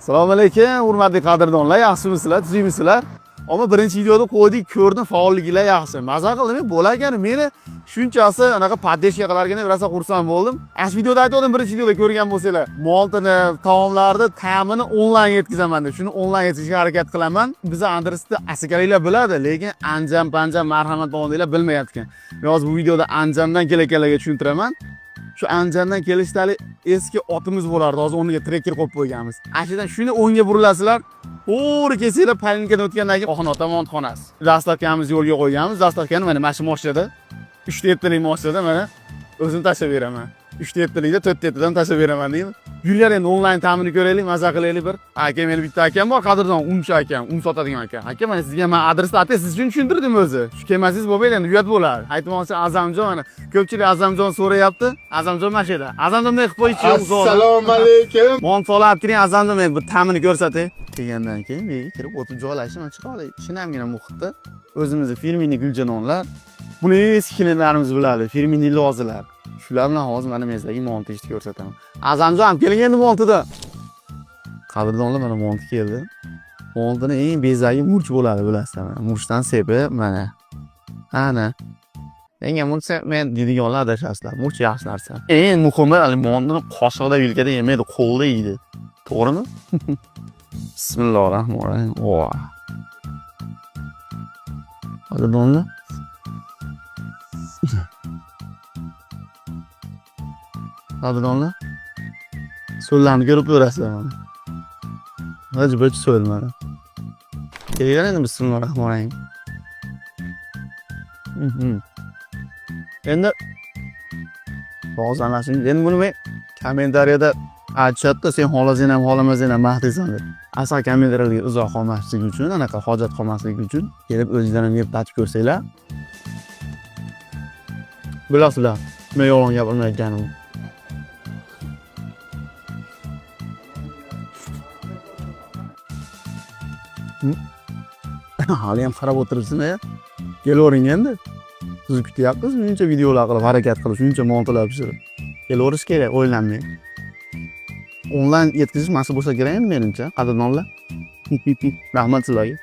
Assalomu alaykum, hurmatli qadrdonlar, yaxshimisizlar, tuzukmisizlar? Ammo birinchi videoda qo'ydik, ko'rdim, faolliginglar yaxshi. Maza qildim, bo'larkan meni shunchasi anaqa поддержка qilarkan deb rosa xursand bo'ldim. Shu videoda aytgandim, birinchi videoda ko'rgan bo'lsanglar, moltini, taomlarni ta'mini onlayn yetkazaman deb. Shuni onlayn yetkazishga harakat qilaman. Biza adresni asakaliklar biladi, lekin Anjam, Panjam, marhamat tomondaglar bilmayotgan. Men hozir bu videoda Anjamdan kelayotganlarga tushuntiraman. Shu Anjandan kelishda hali eski otimiz bo'lardi. Hozir o'rniga trekker qo'yib qo'yganmiz. Ana shudan shuni o'ngga burilasizlar. To'g'ri kelsanglar, Palinkadan o'tgandan keyin Oxin ota montxonasi. Доставка mizni yo'lga qo'yganmiz. Доставка ni mana shu mashinada 3 yettalik mashinada mana o'zim tashlab beraman. 3 yettalikda 4 yettadan tashlab beraman deymi. Yuringlar, endi onlayn ta'mini ko'raylik, maza qilaylik bir. Aka, meni bitta akam bor, qadrdon, unchi akam, un sotadigan aka. Aka, mana sizga men adresni aytay, siz uchun tushuntirdim o'zi. Shu kelmasangiz bo'lmaydi, endi uyat bo'ladi. Aytmoqchi, Azamjon, mana ko'pchilik Azamjon so'rayapti. Azamjon mana shu yerda. Azamjon, bunday qilib qo'ychi uzoqdan. Assalomu alaykum. Mont olib kiring, Azamjon, men bir ta'mini ko'rsatay. Kelgandan keyin bu yerga kirib o'tib joylashib, mana chiroyli shinamgina muhitda o'zimizni фирменный guljanonlar. Buni eski klientlarimiz biladi, фирменный lozilar. Shular bilan hozir mana men sizlarga monti ishni ko'rsataman. Azamjon ham keling endi montida. Qadrdonlar, mana monti keldi. Montini eng bezagi murch bo'ladi, bilasizlar. Mana murchdan sepib, mana. Ana. Menga murch men deydiganlar adashasizlar. Murch yaxshi narsa. Eng muhimi, hali montini qoshiqda, vilkada yemaydi, qo'lda yeydi. To'g'rimi? Bismillahirrohmanirrohim. Voh. Qadrdonlar. Qadrdonlar. So'llarni ko'rib ko'rasizlar mana. G'ij bij so'l mana. Kelinglar endi, bismillahirrohmanirrohim. Endi tozalashing. Endi buni men kommentariyada aytishadida, sen xohlasang ham, xohlamasang ham maqtaysan deb. Asal kommentariyalarga uzoq qolmaslik uchun, anaqa hojat qolmasligi uchun kelib o'zingizlar ham yeb tatib ko'rsanglar. Bilasizlar, men yolg'on gapirmayotganimni. Hali ham qarab o'tiribsizmi? Kelavering endi. Sizni kutyapmiz, shuncha videolar qilib, harakat qilib, shuncha montalar pishirib. Kelaverish kerak, o'ylanmang. Onlayn yetkazish mas'ul bo'lsa kerak endi menimcha, qadrdonlar. Rahmat sizlarga.